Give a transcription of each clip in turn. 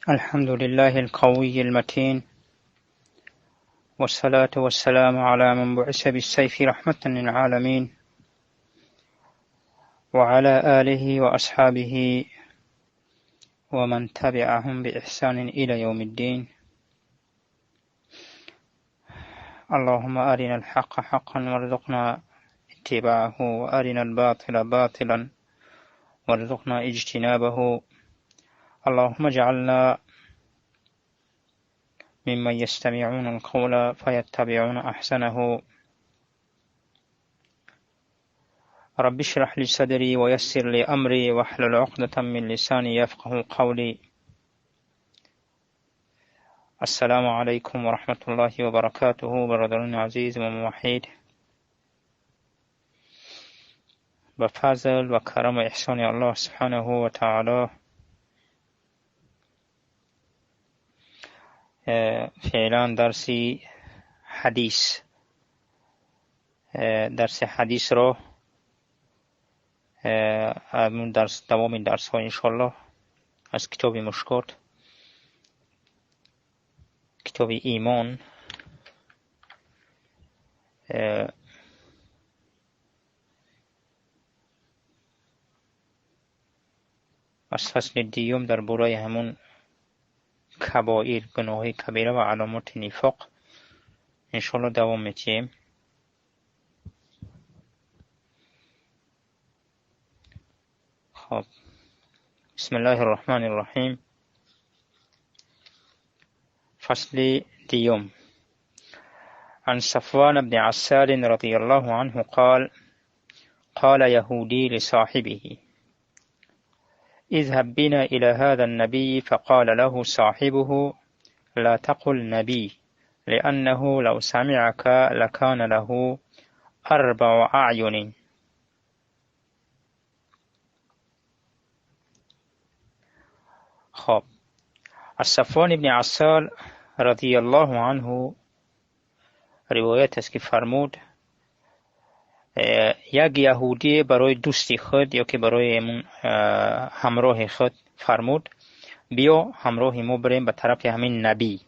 الحمد لله القوي المتين، والصلاة والسلام على من بعث بالسيف رحمة للعالمين، وعلى آله وأصحابه ومن تبعهم بإحسان إلى يوم الدين. اللهم أرنا الحق حقا وارزقنا اتباعه، وأرنا الباطل باطلا وارزقنا اجتنابه. اللهم اجعلنا ممن يستمعون القول فيتبعون أحسنه. رب اشرح لي صدري ويسر لي أمري واحلل عقدة من لساني يفقه قولي. السلام عليكم ورحمة الله وبركاته. برادران عزیز و موحد، به فضل و کرم و احسان الله سبحانه و تعالی فعلا درس حدیث رو درس دوام درس ها انشالله از کتاب مشکات، کتاب ایمان، از فصل دیوم در برای همون کبائر، گناه‌های کبیره و علامات نفاق انشالله دوام میتیم. خب، بسم الله الرحمن الرحیم. فصل دیوم. عن صفوان بن عسال رضی الله عنه قال: قال يهودي لصاحبه: اذهب بنا إلى هذا النبي. فقال له صاحبه: لا تقل نبي، لأنه لو سمعك لكان له 4 أعين. خب، از صفوان بن عسال رضی الله عنه روایت است که فرمود یک یهودی برای دوستی خود یا که برای همراه خود فرمود: بیا همراه ما بریم به طرف همین نبی،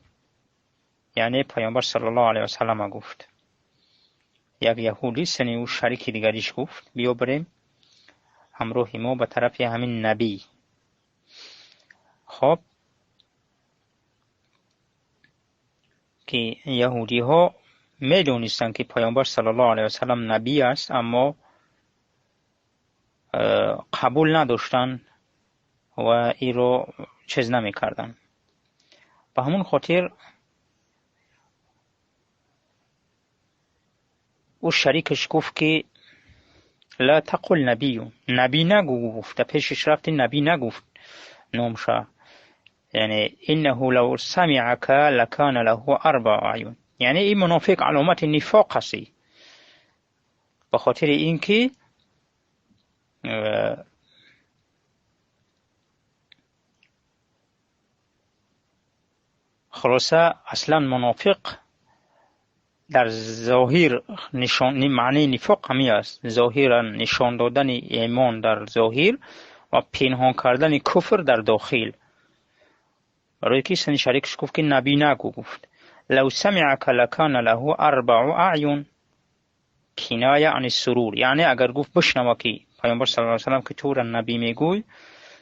یعنی پیامبر صلی الله علیه و سلم. گفت یک یهودی سنی او شریک دیگریش گفت: بیا بریم همراه ما به طرف همین نبی. خب، که یهودی ها میدونستند که پیامبر صلی الله علیه و سلم نبی است، اما قبول نداشتند و این رو چیز نمیکردن. به همون خاطر او شریکش گفت که لا تقل نبی، نبی نگو. گفت پیشش رفت نبی نگفت نامشه، یعنی انه لو سمعك لكان له 4 اعین، یعنی این منافق علامت نفاق هستی، به خاطر اینکه خلاصه اصلا منافق در ظاهر نشان، معنی نفاق همی است، ظاهرا نشان دادن ایمان در ظاهر و پنهان کردن کفر در داخل. برای که سن شریکش گفت که نبی نگو، گفت لو سمعك لكان له 4 اعین، کنایه عن السرور، یعنی اگر گفت بشنوه که پیامبر صلی الله علیه و سلم که تو را نبی میگوی،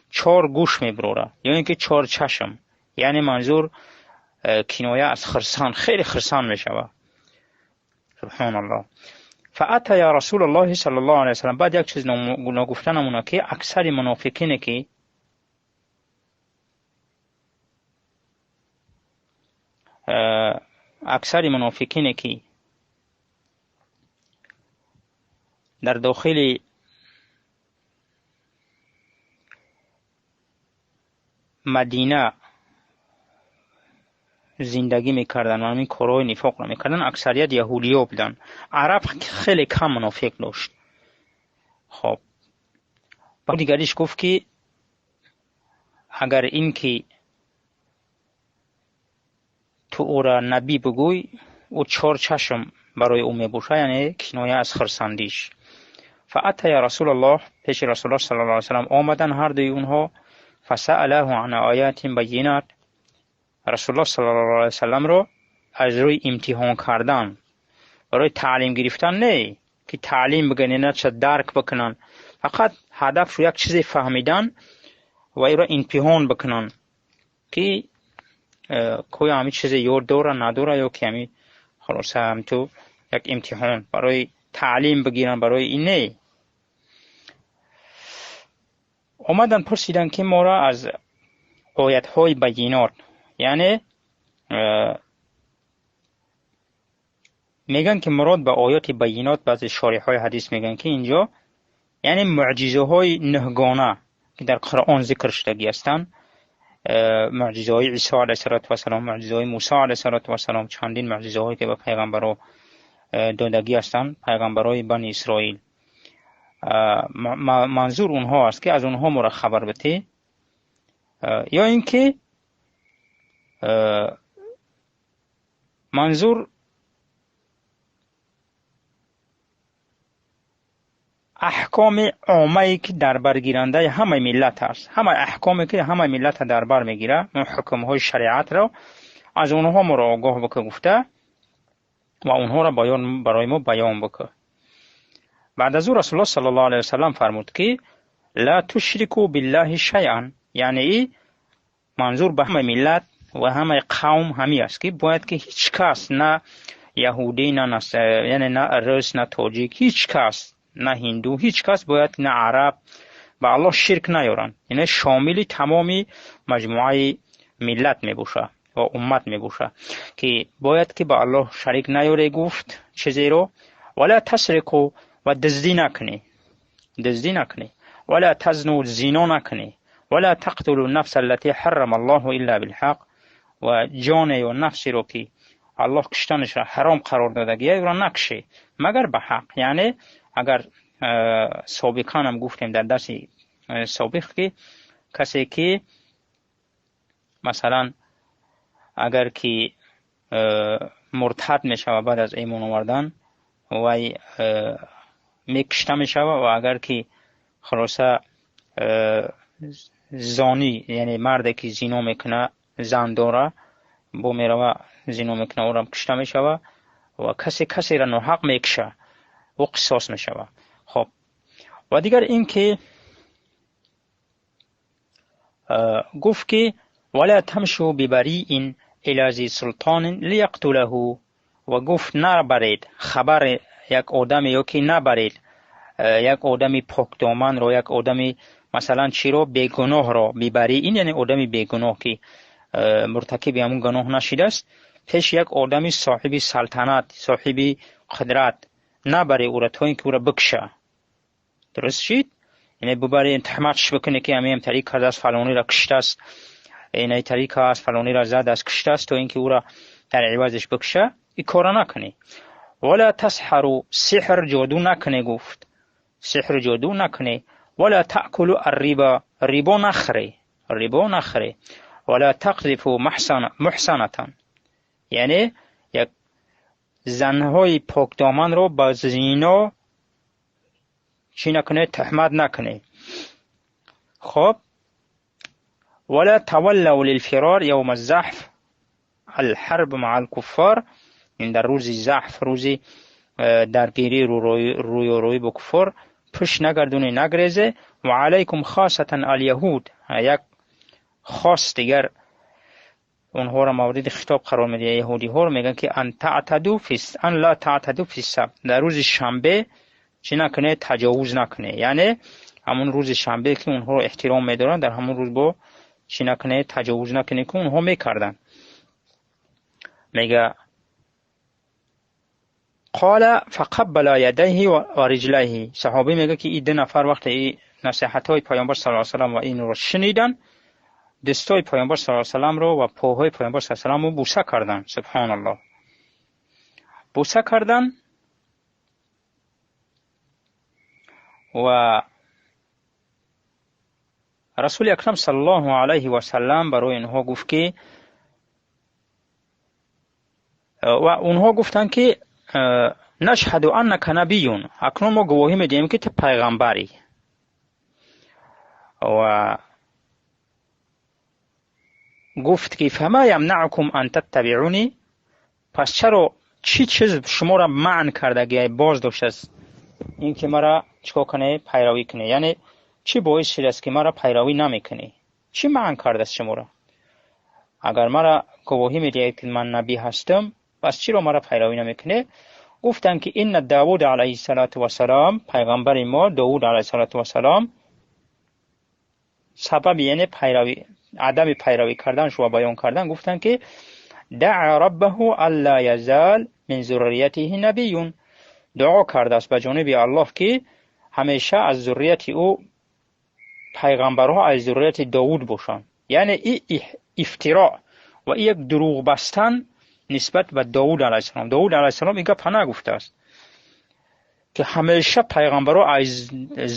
4 گوش میبروره، یا اینکه 4 چشم، یعنی منظور کنایه از خرسان، خیلی خرسان میشوه. سبحان الله. فأتى یا رسول الله صلی الله علیه و سلم. بعد یک چیز نگفتنمونه که اکثر منافقین که در داخل مدینه زندگی میکردن و همین کارهای نفاق را میکردن، اکثریت یهودی ها بودن. عرب خیلی کم منافق داشت. خب، بعد دیگریش گفت که اگر این که تو او را نبی بگوی، او 4 چشم برای او میبوشه، یعنی کنایه از خرسندیش. فأتى رسول الله، پیش رسول الله صلی الله علیه و سلم آمدن هر دوی اونها. فسأله عن آیات بینات، Расулуллоҳ саллаллоҳу алайҳи васалламро аз рӯи имтиҳон кардан, барои таълим гирифтан не, ки таълим бигиранд, на ча дарк бикунанд, фақат ҳадаф як чизе фаҳмидан ва иро имтиҳон бикунанд, ки коя ҳамин чизе ёд дора надора, ё ки ҳамин холоса ҳамту як имтиҳон барои таълим бигиранд, барои ин не. Омадан пурсиданд, ки моро аз оятҳои байинот, яъне мегӯянд, ки мурод ба оёти байинот, баъзе шориҳои ҳадис мегӯянд, ки инҷо яъне муъҷизаҳои нӯҳгона, ки дар Қуръон зикр шудагӣ ҳастанд, муъҷизаҳои Исо алайҳиссалоту вассалом, муъҷизаҳои Мусо алайҳиссалоту вассалом, чандин муъҷизаҳое ки ба пайғамбаро додагӣ ҳастанд, пайғамбарои Бани Исроил. Манзур онҳо аст, ки аз онҳо моро хабар битӣ, ё ин ки манзур аҳкоми оммае ки дар баргирандаи ҳамаи миллат аст, ҳамаи аҳкоме ки ҳамаи миллатро дар бар мегирад, он ҳукмҳои шариатро аз онҳо моро огоҳ бикун гуфта ва онҳоро барои мо баён бикун. Баъд аз ӯ Расулуллоҳ саллаллоҳу алайҳи васаллам фармуд, ки ла тушрику биллаҳи шайъан, яъне манзур ба ҳамаи миллат ва ҳамаи қавм ҳамин аст, ки бояд ки ҳеҷ кас, на яҳудӣ, на яъне на рус, на тоҷик, ҳеҷ кас, на ҳинду, ҳеҷ кас бояд, на араб, ба Аллоҳ ширк наёранд. Яъне шомили тамоми маҷмӯаи миллат мебошад ва уммат мебошад, ки бояд ки ба Аллоҳ шарик наёре гуфт чизеро, вала тасриқу, ва дуздӣ накунӣ, дуздӣ накунӣ, вала тазну, зино накунӣ, вала тақтулу нафса аллати ҳаррама Аллоҳу илла билҳақ, ва ҷоне ё нафсеро ки Аллоҳ куштанашро ҳаром қарор додагия, ӯро накушӣ магар ба ҳақ. Яъне агар собиқан ҳам гуфтем дар дарси собиқ, ки касе ки масалан агар ки муртад мешавад баъд аз имон овардан, вай мекушта мешавад, ва агар ки хулоса зонӣ, яъне марде ки зино мекунад, зан дора, бо мерава зино мекунад, ӯрам кушта мешавад, ва касе касеро ноҳақ мекушад, ӯ қисос мешавад. Хоб, ва дигар ин ки гуфт, ки вала тамшу бибариин ила зи султонин лияқтулаҳу, ва гуфт набаред хабар як одаме, ё ки набаред як одами покдоманро, як одами масалан чиро, бегуноҳро, бибариин яъне одами бегуноҳ ки муртакиби ҳамун гуноҳ нашидааст, пеш як одами соҳиби салтанат, соҳиби қудрат набаре ӯро, то ин ки ӯро бикша. Дуруст шид? Яъне бибаре туҳматш бикуне, ки ҳамин тариқ кардааст, фалониро куштааст, ин тариқ аст, фалониро задааст, куштааст, то ин ки ӯро дар ивазаш бикша, ин корро накунӣ. Вала тасҳару, сиҳр ҷоду накунӣ гуфт, сиҳр ҷоду накунӣ. Вала таъкулу арриба, рибо нахӯре, рибо нахӯре. Вала тақзифу муҳсанатан, яъне як занҳои покдоманро ба зино чӣ накунед, туҳмат накунед. Хоб, вала таваллав лилфирор явма заҳф алҳарб маа алкуффор, ин дар рӯзи заҳф, рӯзи даргирӣ рӯёрӯӣ бо куффор, пушт нагардонӣ, нагрезе. Ва алайкум хосатан аляҳуд, як хос дигар онҳоро мавриди хитоб қарор медиҳад, яҳудиҳоро мегӯянд, ки ан таътаду ан ла таътаду фи сабт, дар рӯзи шанбе чӣ накунед, таҷовуз накунед. Яъне ҳамун рӯзи шанбе ки онҳоро эҳтиром медоранд, дар ҳамун рӯз бо чӣ накунед, таҷовуз накунед, ки онҳо мекарданд. Мега қола фақаббала ядайҳи ва риҷлайҳи, саҳобӣ мега, ки ин ду нафар вақте ин насиҳатҳои Паёмбар саллаллоҳу алайҳи васаллам ва инро шуниданд, дастҳои Паёмбар саллаллоҳу алайҳи васалламро ва поҳои Паёмбар саллаллоҳу алайҳи васалламро бӯса карданд. Субҳоналлоҳ, бӯса карданд ва Расули Акрам саллаллоҳу алайҳи васаллам барои онҳо гуфт, ки ва онҳо гуфтанд, ки нашҳаду аннака набиюн, акнун мо гувоҳӣ медиҳем, ки ту пайғамбарӣ. Ва Гуфт ки фама ямнаъкум ан таттабиъуни, пас чаро чӣ чиз шуморо манъ кардагӣ боз доштааст ин ки маро чикор кунӣ, пайравӣ кунӣ? Яъне чӣ боис шудааст ки маро пайравӣ намекунӣ? Чӣ манъ кардааст шуморо? Агар маро гувоҳӣ медиҳед ки ман набӣ ҳастам, пас чиро маро пайравӣ намекунӣ? Гуфтанд ки инна Давуд алайҳиссалоту вассалом, пайғамбари мо Довуд алайҳиссалоту вассалом сабаби яъне пайравӣ, адами пайравӣ кардан шумо баён кардан, гуфтанд ки даъа раббаҳу алла язал мин зурриятиҳи набиюн, дуо кардааст ба ҷониби Аллоҳ ки ҳамеша аз зуррияти ӯ пайғамбарҳо аз зуррияти Довуд бошанд. Яъне ин ифтироъ ва ин як дурӯғ бастан нисбат ба Довуд алайҳиссалом. Довуд алайҳиссалом ин гапа нагуфтааст ки ҳамеша пайғамбарҳо аз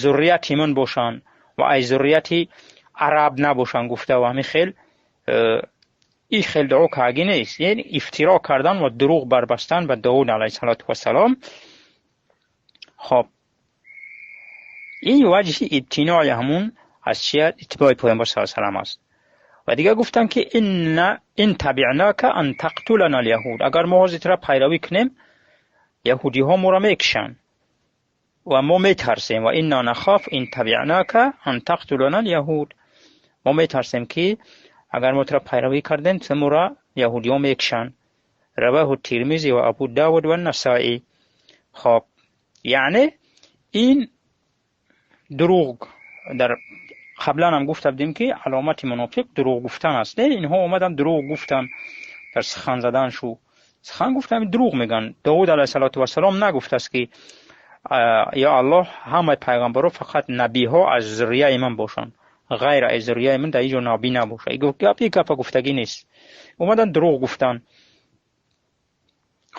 зуррияти ман бошанд ва аз зуррияти араб набошанд гуфта, ва ҳамин хел ин хел дуо карги нест. Яъне ифтироъ кардан ва дурӯғ барбастан ба Довуд алайҳиссалоту вассалом. Хоб, ин ваҷҳи ибтинои ҳамун аз чия иттибои Паёмбар саллаллоҳу алайҳи васаллам аст. Ва дигар гуфтанд ки ин табиънака ан тақтулана ал-яҳуд, агар мо ҳозир туро пайравӣ кунем, яҳудиҳо моро мекушанд ва мо метарсем. Ва инна нахоф ин табиънака ан тақтулана ал-яҳуд, мо метарсем ки агар мо туро пайравӣ кардем, ту моро яҳудиҳо мекушанд. Раваҳу Тирмизи ва Абу Давуд ва Насаӣ. Хоб, яъне ин дурӯғ дар қаблан ҳам гуфта будем ки аломати мунофиқ дурӯғ гуфтан аст. Не, инҳо омадан дурӯғ гуфтан дар сухан задан шу сухан гуфтан дурӯғ мегӯянд. Довуд алайҳиссалоту вассалом нагуфтааст ки ё Аллоҳ ҳамаи пайғамбарҳо фақат набиҳо аз зуррияи ман бошанд, ғайр аз зуррияи ман дар ҳеҷ ҷо набӣ набошад. Ин гапа гуфтагӣ нест. Омадан дурӯғ гуфтан.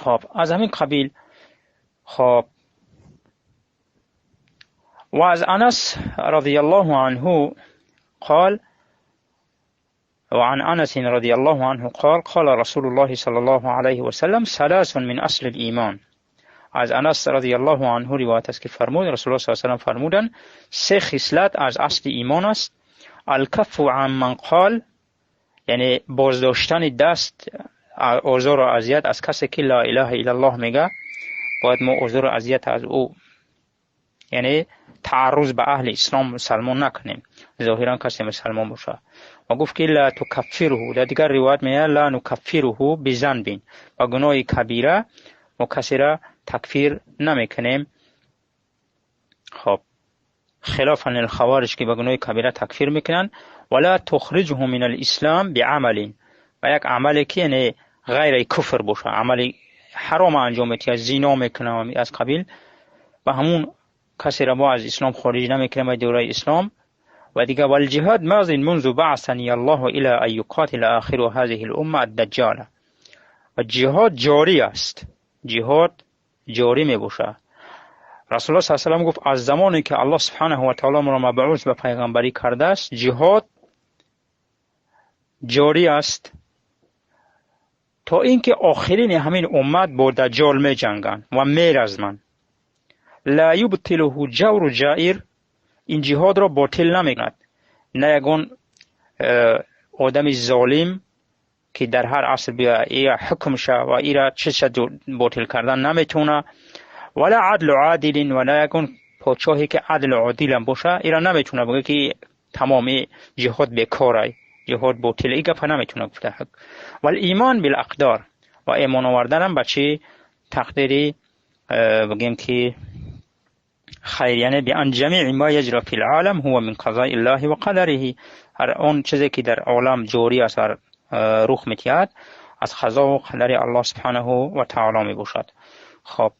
Хоб, аз ҳамин қабил. Хоб, ва аз Анас радияллоҳу анҳу қол وعن أنس رضي الله عنه قال قال رسول الله صلى الله عليه وسلم ثلاث من أصل الإيمان. از انس رضی الله عنه روایت است که فرمود رسول الله صلی الله علیه و سلم فرمودند سه خصلت از اصل ایمان است. الکف عن من قال، یعنی بازداشتن دست آزار و اذیت از کسی که لا اله الا الله میگه، باید ما آزار و اذیت از او، یعنی تعرض به اهل اسلام مسلمان نکنیم، ظاهرا کسی مسلمان باشه. و گفت که لا تکفره، در دیگر روایت میگه لا نکفره بذنب، با گناه کبیره ما کسی را تکفیر نمیکنیم. خب، خلافا للخوارج که با گناه کبیره تکفیر میکنن. ولا تخرجه من الاسلام بعمل، و یک عملی که یعنی غیر کفر باشه، عملی حرام انجام میده، زنا میکنه از قبیل، و همون کسی را ما از اسلام خارج نمیکنیم به دوره اسلام. و دیگه والجهاد ماض منذ بعثني الله الى ان يقاتل آخر هذه الامه الدجال، و جهاد جاری است، جهاد جاری می باشه. رسول الله صلی الله علیه و سلم گفت از زمانی که الله سبحانه و تعالی ما را مبعوث به پیغمبری کرده است، جهاد جاری است تا اینکه آخرین همین امت با دجال می جنگند و می رزمند. لا یبطله جور جائر، این جهاد را باطل نمیکند، نه یگان آدم ظالم که در هر عصر بیا ایرا حکم شه و ایرا چه باطل کردن نمیتونه، ولا عدل عادل، ولا یگان پادشاهی که عدل عادل هم باشه ایرا نمیتونه بگه که تمام جهاد بیکاره، جهاد باطل، این گپ نمیتونه گفته. والایمان بالاقدار، و ایمان آوردن هم به چی تقدیری بگیم که خیر، یعنی بان جمیع ما یجری فی العالم هو من قضاء الله و قدره، هر آن چیزی که در عالم جاری است رخ می‌دهد از قضا و قدر الله سبحانه و تعالی می باشد. خب،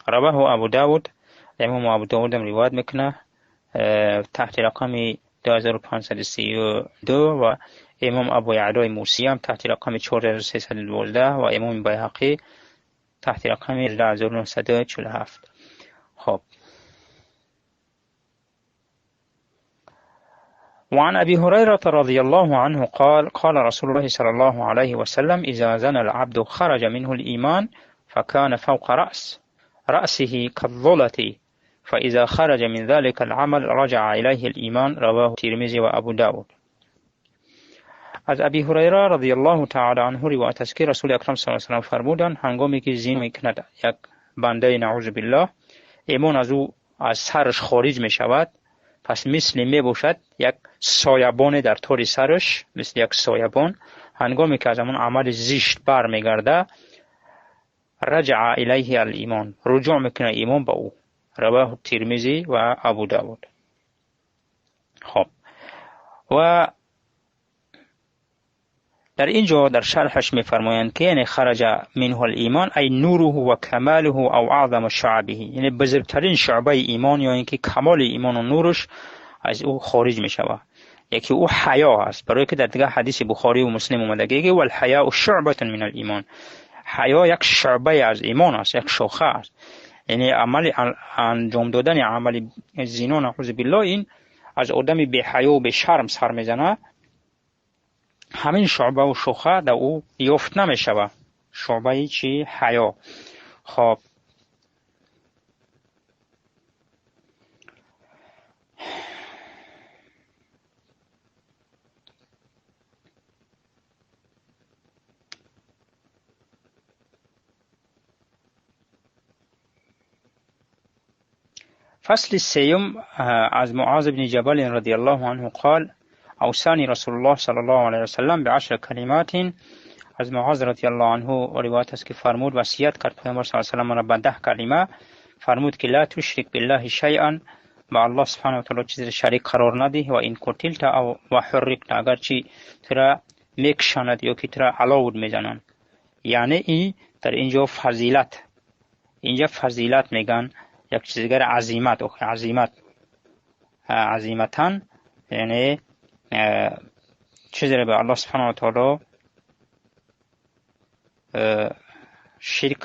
رواه ابو داود، امام ابو داود هم روایت میکنه تحت رقم 2532، و امام ابو یعلای موسی هم تحت رقم 4312، و امام بیهقی تحت رقم 18947. خب، وعن أبي هريرة رضي الله عنه قال قال رسول الله صلى الله عليه وسلم إذا زنى العبد خرج منه الإيمان فكان فوق رأسه كالظلة، فإذا خرج من ذلك العمل رجع إليه الإيمان. رواه الترمذي وأبو داود. از ابی هریره رضی الله تعالی عنه روایت است که رسول اکرم صلی الله علیه و سلم فرمودند هنگامی که زنا میکند یک بنده نعوذ بالله، ایمان از او از سرش خارج میشود، پس مثل میباشد یک سایبان در طور سرش، مثل یک سایبان. هنگامی که از آن عمل زشت بر میگرده، رجع الیه الایمان، رجوع میکنه ایمان به او. رواه ترمذی و ابو داود. خب و در اینجا در شرحش میفرمایند که یعنی خرج منه الایمان ای نوره و کماله او اعظم شعبه، یعنی بزرگترین شعبه ایمان یا اینکه کمال ایمان و نورش از او خارج میشود. یکی او حیا است، برای که در دیگه حدیث بخاری و مسلم اومده که والحیاء شعبة من الایمان، حیا یک شعبه از ایمان است، یک شاخه است. یعنی عمل انجام دادن عمل زنا نعوذ بالله این از آدم بی حیا و بی شرم سر میزنه، همین شعبه و شاخه در او یافت نمیشود. شعبه چی؟ حیا. خب فصل سیوم از معاذ بن جبل رضی الله عنه قال اوصانی رسول الله صلی الله علیه وسلم بعشر کلمات. از معاذ رضی الله عنه روایت است که فرمود وصیت کرد پیامبر صلی الله علیه و سلم را به 10 کلمه. فرمود که لا تشرک بالله شیئا، با الله سبحانه و تعالی چیزی شریک قرار نده، و این قتلت او و حرقت، اگرچه تو را میکشند یا که تو را علاوه میزنند. یعنی این در اینجا فضیلت، اینجا فضیلت میگن یک چیز دیگر عزیمت، عزیمت عزیمتاً یعنی چیزی را به الله سبحانه و تعالی شرک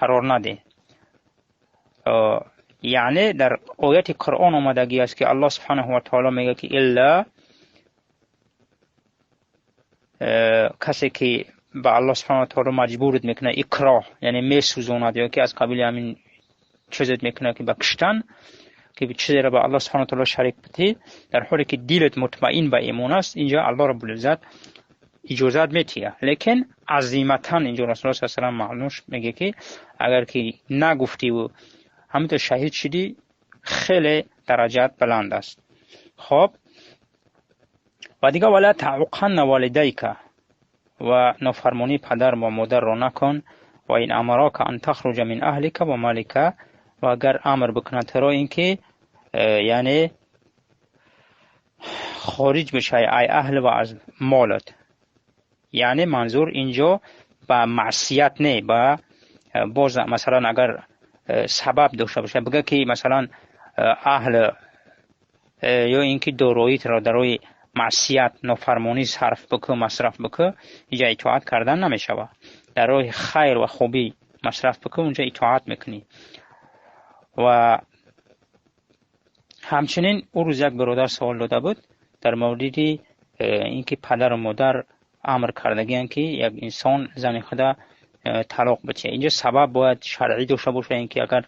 قرار نده. یعنی در آیت قرآن آمدگی است که الله سبحانه و تعالی میگه که الا کسی که به الله سبحانه و تعالی مجبورت میکنه، اکراه یعنی میسوزاند یا که از قبیل همین چیزت میکنه که به کشتن، که چیزی را به الله سبحانه و تعالی شریک بتی، در حالی که دلت مطمئن به ایمان است، اینجا الله رب العزت اجازت میتیه. لیکن عزیمتا اینجا رسول الله صلی الله علیه و سلم معنوش میگه که اگر که نگفتی و همینطور شهید شدی، خیلی درجات بلند است. خب و دیگه ولا تعقن والدیک، و نافرمانی پدر و مادر را نکن، و این امراک ان تخرج من اهلک و مالک، و اگر امر بکنه تو را اینکه یعنی خارج بشی ای اهل و از مالت. یعنی منظور اینجا به معصیت نه، به باز مثلا اگر سبب داشته باشه، بگه که مثلا اهل یا اینکه داراییت را در روی معصیت نافرمانی صرف بکن، مصرف بکن، اینجا اطاعت کردن نمیشود. در راه خیر و خوبی مصرف بکن، اونجا اطاعت میکنی. و همچنین او روز یک برادر سوال داده بود در مورد اینکه پدر و مادر امر کردگی که یک انسان زن خود طلاق بده. اینجا سبب باید شرعی داشته باشه، اینکه اگر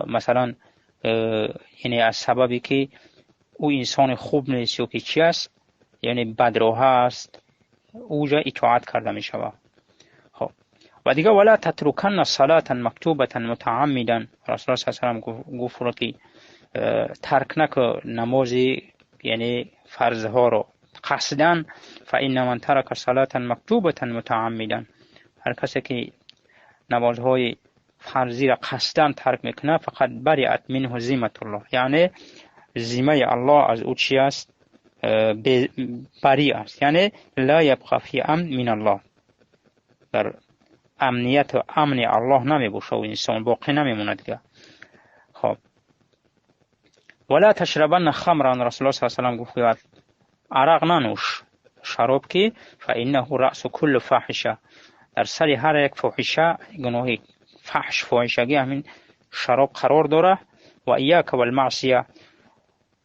مثلا یعنی از سببی که او انسان خوب نیست یا که چی است، یعنی بدروه است، اوجا اطاعت کرده می شود. خب و دیگه ولا تترکن صلاة مکتوبة متعمدا، رسول الله صلی الله علیه و سلم گفت که ترک نکن نماز یعنی فرض ها رو قصدن، فان من ترک صلاة مکتوبة متعمدا، هر کسی که نمازهای فرضی را قصدن ترک میکنه، فقط بریئت منه ذمة الله، یعنی ذمه الله از او چی است؟ بری است، یعنی لا یبقى فی امن من الله، در امنیت و امن الله نمیباشه و انسان باقی نمیمونه دیگه. خب ولا تشربن خمرا، رسول الله صلی الله علیه و سلم گفت عرق ننوش، شراب که فانه رأس کل فاحشه، در سر هر یک فاحشه گناهی فحش فاحشگی همین شراب قرار داره. و ایاک والمعصیه،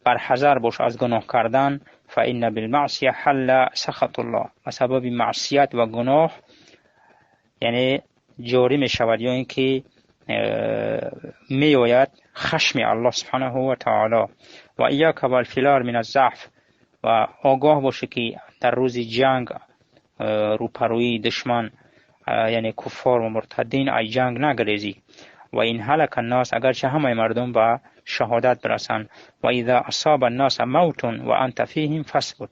بر حذر باش از گناه کردن، فان بالمعصیه حل سخط الله، و سبب معصیت و گناه یعنی جاری می شود یا اینکه می آید خشم الله سبحانه و تعالی. و ایاک والفرار من الزحف، و آگاه باشه که дар рӯзи ҷанг рӯпарӯии душман, яъне куффор ва муртаддин, аз ҷанг нагрезӣ. Ва ин ҳалака ннос, агарчи ҳамаи мардум ба шаҳодат бирасанд. Ва иза асоба нноса мавтун ва анта фиҳим фасбут,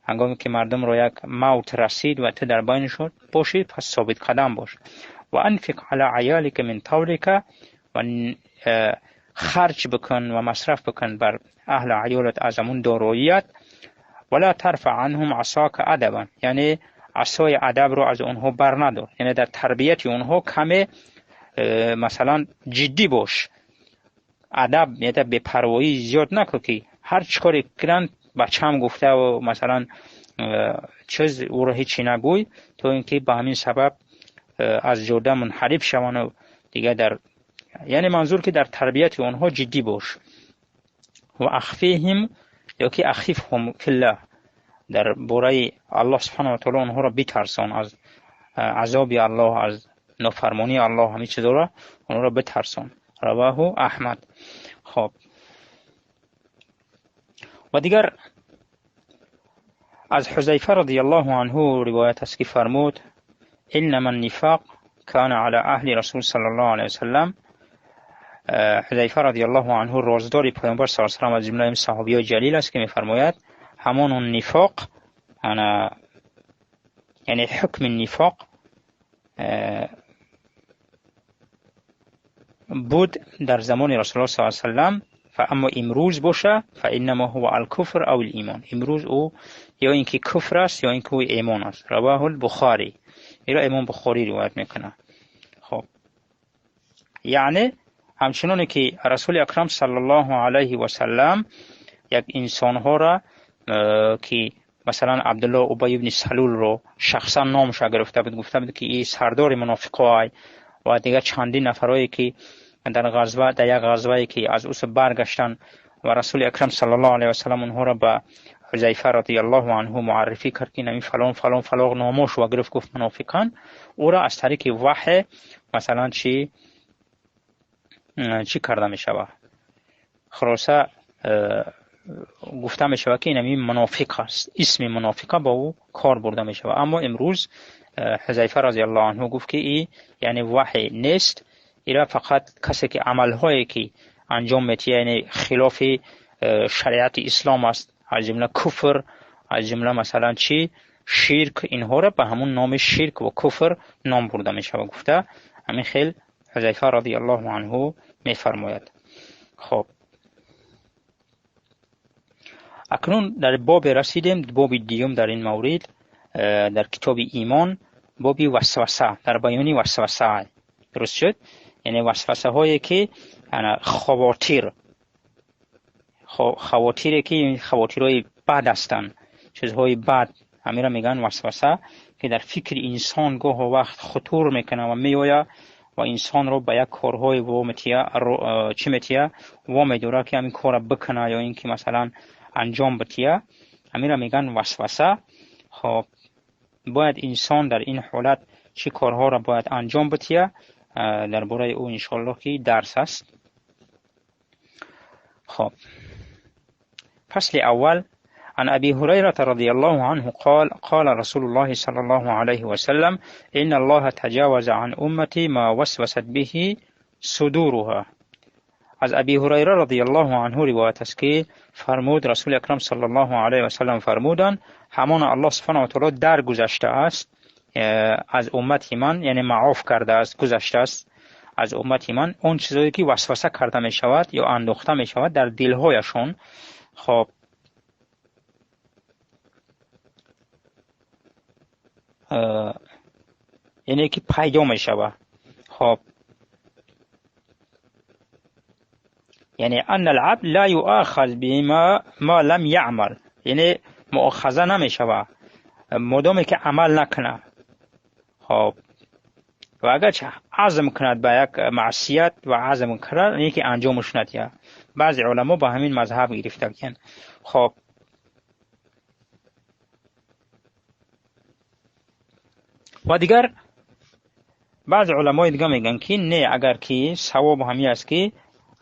ҳангоме ки мардумро як мавт расид ва ту дар байнашон бошӣ, пас собитқадам бош. Ва анфиқ ала аялика мин тавлика, ва харҷ бикун ва масраф бикун бар аҳли аёлат аз ҳамун дороият. Вала тарфа анҳум асока адабан, яъне асои адабро аз онҳо бар надор, яъне дар тарбияти онҳо каме масалан ҷиддӣ бош. Адаб яъне бепарвоӣ зиёд накун, ки ҳар чӣ коре кунанд бачаам гуфта ва масалан чиз ӯро ҳечи нагӯй, то ин ки ба ҳамин сабаб аз ҷода мунҳариф шаванд ва дигар дар, яъне манзур ки дар тарбияти онҳо ҷиддӣ бош. Ва ахфиҳим ё ки ахифҳум филлаҳ, дар бораи Аллоҳ субҳанаҳу ва таъоло онҳоро битарсон аз азоби Аллоҳ, аз нофармонии Аллоҳ, ҳамин чизҳоро онҳоро битарсон. Равоҳу Аҳмад. Хоб, ва дигар аз Ҳузайфа радияллоҳу анҳу ривоят аст, ки фармуд: иннама нифоқ кана ала аҳли расул саллаллоҳу алайҳи васаллам. Ҳузайфа радияллоҳу анҳу роздори паёмбар саллаллоҳу алайҳи васаллам аз ҷумлаи саҳобиёи ҷалил аст, ки мефармояд: ҳамон он нифоқ, яъне ҳукми нифоқ буд дар замони Расулуллоҳ саллаллоҳу алайҳи васаллам, аммо имрӯз боша фаиннамо ҳува алкуфр ав лимон, имрӯз ӯ ё ин ки куфр аст ё ин ки ӯ имон аст. Равоҳул Бухорӣ, инро Имом Бухорӣ ривоят мекунад. Хоб, яъне ҳамчуноне ки Расули Акрам саллаллоҳу алайҳи васаллам як инсонҳоро ки масалан Абдуллоҳ Убай ибни Салулро шахсан номша гирифта буд, гуфта буд ки ин сардори мунофиқоай, ва дигар чандин нафарое ки дар ғазва, дар як ғазвае ки аз ӯ баргаштанд ва Расули Акрам саллаллоҳу алайҳи васаллам онҳоро ба Ҳузайфа радияллоҳу анҳу муаррифӣ кард, ки ин фалон фалон фалон номош ва гирифт, гуфт мунофиқанд. Ӯро аз тариқи ваҳй масалан чӣ карда мешавад? Хулоса гуфта мешавад, ки ин ҳамин мунофиқ аст, исми мунофиқа ба ӯ кор бурда мешавад. Аммо имрӯз Ҳузайфа радияллоҳу анҳу гуфт, ки ин яъне ваҳй нест, ира фақат касе ки амалҳое ки анҷом медиҳад, яъне хилофи шариати ислом аст, аз ҷумла куфр, аз ҷумла масалан чӣ ширк, инҳоро ба ҳамун номи ширк ва куфр ном бурда мешавад, гуфта ҳамин хел Ҳузайфа радияллоҳу анҳу мефармояд. Хоб, акнун дар бобе расидем, боби дуюм дар ин маврид, дар китоби имон, боби васваса, дар баёни васваса. Дуруст шуд? Яъне васвасаҳое ки хавотир, хавотире ки хавотирҳои бад ҳастанд, чизҳои бад, ҳаминро мегӯянд васваса, ки дар фикри инсон гоҳо вақт хутур мекунад ва меояд ва инсонро ба як корҳои чӣ метия, во медорад, ки ҳамин корро бикунад ё ин ки масалан анҷом бития, ҳаминро мегӯянд васваса. Хоб, бояд инсон дар ин ҳолат чӣ корҳоро бояд анҷом бития, дар бораи ӯ иншоаллоҳ ки дарс аст. Хоб, фасли аввал. عن أبي هريرة رضي الله عنه قال: قال رسول الله صلى الله عليه وسلم: إن الله تجاوز عن أمتي ما وسوست به صدورها. از ابی هریره رضی الله عنه روایت است که فرمود رسول اکرم صلی الله علیه و سلم فرمودند: همان الله سبحانه و تعالی درگذشته است از امت من، یعنی معاف کرده است، گذشته است از امت من اون چیزایی که وسوسه کرده می شود یا انداخته می شود در دلهایشون. خب، یعنی که پیدا می شود. خب، یعنی ان العبد لا یؤاخذ بما ما لم یعمل، یعنی مؤاخذه نمی شود مادامی که عمل نکنه. خب، و اگر عزم کند به یک معصیت و عزم کند، یعنی که انجامش ندهد. بعضی علما با همین مذهب گرفته. خب، و دیگر بعضی علمای دیگه میگن که نه، اگر که ثواب همی است که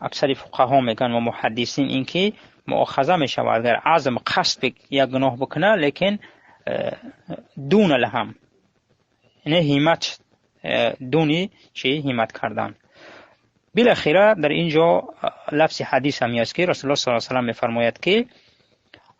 اکثر فقها میگن و محدثین این که مؤاخذه میشود اگر عزم قصد یک گناه بکنه، لیکن دون الهم، یعنی همت دونی چی همت کردن. بالاخره در اینجا لفظ حدیث هم است که رسول الله صلی الله علیه و سلم میفرماید که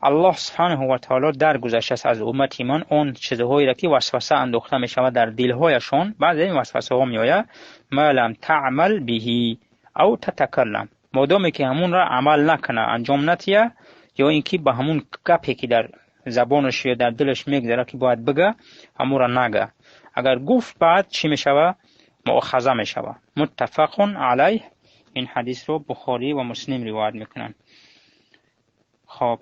الله سبحانه و تعالی درگذشته است از امت من آن چیزهایی را که وسوسه انداخته می شود در دلهایشان. بعد این وسوسه ها می آید ما لم تعمل به او تتکلم، مادامی که همون را عمل نکنه، انجام نتیه، یا اینکه به همون گپی که در زبانش یا در دلش میگذره که باید بگه همون را نگه. اگر گفت بعد چی میشوه؟ مؤاخذه میشوه. متفق علیه. این حدیث رو بخاری و مسلم روایت میکنن. خب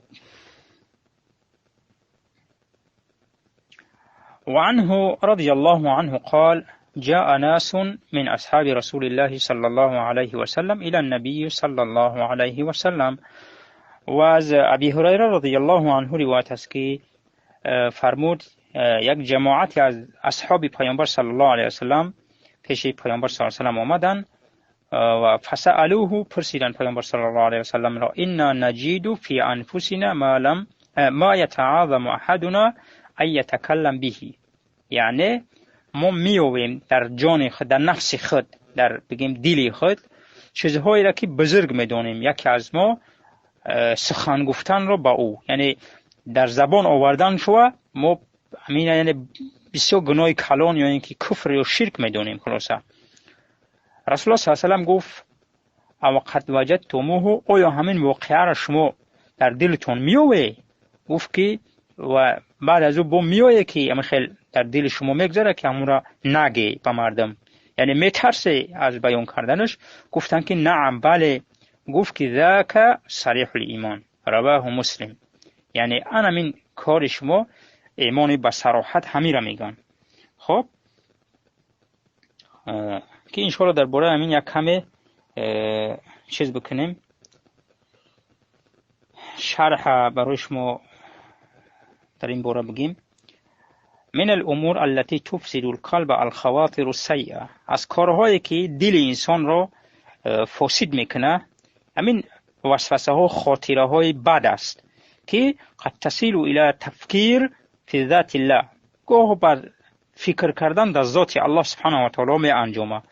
وعنه رضي الله عنه قال جاء ناس من أصحاب رسول الله صلى الله عليه وسلم إلى النبي صلى الله عليه وسلم. و از ابی هریره رضی الله عنه روایت است که فرمود یک جماعتی از اصحاب پیامبر صلی الله علیه وسلم پیش پیامبر صلی الله علیه وسلم آمدند و فسألوه، پرسیدند پیامبر صلی الله علیه وسلم را انا نجد فی انفسنا ما یتعاظم احدنا ان یتکلم به، یعنی ما می‌یابیم در جان خود، در نفس خود، در بگیم دل خود چیزهایی را که بزرگ می‌دانیم، یکی از ما سخن گفتن را با او، یعنی در زبان آوردن شو، ما همین یعنی بسیار گناه کلان یا اینکه کفر یا شرک می‌دانیم. خلاصه رسول الله صلی الله علیه و سلم گفت او قد وجدتموه، آیا همین واقعه را شما در دلتون می‌یابید؟ گفت که و بعد از او با میآید که همین خیلی در دل شما میگذره که همون را نگه به مردم، یعنی میترسه از بیان کردنش. گفتن که نعم، بله. گفت که ذاک صریح الایمان، رواه مسلم. یعنی انا من کار شما ایمان به صراحت همین را میگن. خب که انشاءالله درباره همین یک کمی چیز بکنیم، شرح برای شما در این باره بگیم. من الامور التي تفسد القلب الخواطر السیئه، از کارهایی که دل انسان را فاسد میکنه همین وسوسه ها، خاطره های بد است که قد تصل الى تفکیر فی ذات الله، گاه بر فکر کردن در ذات الله سبحانه و تعالی می انجامه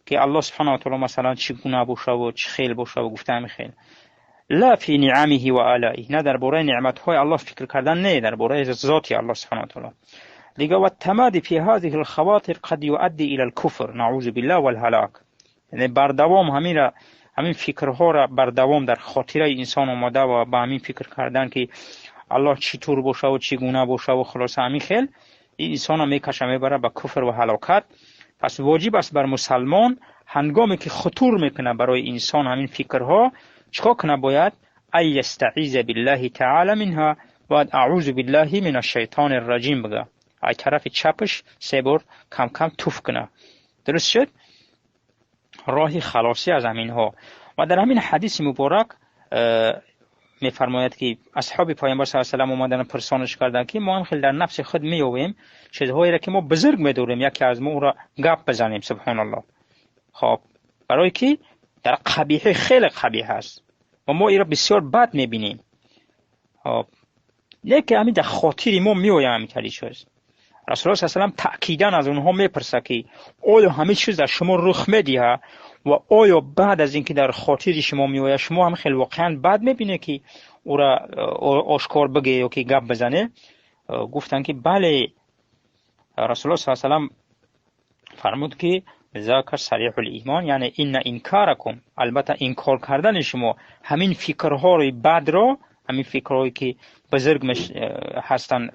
که الله سبحانه و تعالی مثلا چگونه باشه و چه خیل باشه و گفته همین خیل. لا فی نعمه و آلائه، نه درباره نعمت های الله فکر کردن، نه درباره ذات الله سبحانه و تعالی. دیگه و التمادی فی هذه الخواطر قد یؤدی الى الكفر نعوذ بالله والهلاک، یعنی بردوام همین فکرها را بردوام در خاطره انسان آمده و با همین فکر کردن که الله چطور باشه و چگونه باشه و خلاصه همین خیل این انسان را میکشه میبره به کفر و هلاکت. پس واجب است بر مسلمان هنگامی که خطور میکنه برای انسان همین فکرها چیکار کنه؟ باید ای یستعیذ بالله تعالی منها، باید اعوذ بالله من الشیطان الرجیم بگه، ای طرف چپش سه بار کم کم توف کنه. درست شد؟ راه خلاصی از همینها. و در همین حدیث مبارک میفرماید که اصحاب پیامبر صلی الله علیه و سلم اومدن پرسانش کردن که ما هم خیلی در نفس خود می‌یابیم چیزهایی را که ما بزرگ می‌داریم، یکی از ما او را گپ بزنیم. سبحان الله. خب برای که در قبیحه خیلی قبیح است و ما این را بسیار بد می‌بینیم. خب نه که همین در خاطر ما می‌آید همین طوری چیز. رسول الله صلی الله علیه و سلم تأکیداً از اونها میپرسه که آیا همه چیز در شما رخ میدهد و آیا بعد از اینکه در خاطر شما میآید شما هم خیلی واقعا بد میبینه که او را آشکار بگه یا که گپ بزنه؟ گفتن که بله. رسول الله صلی الله علیه و سلم فرمود که ذاک صریح الایمان، یعنی ان انکارکم، البته انکار کردن شما همین فکرهای بد را، همین فکرهایی که بزرگ هستن،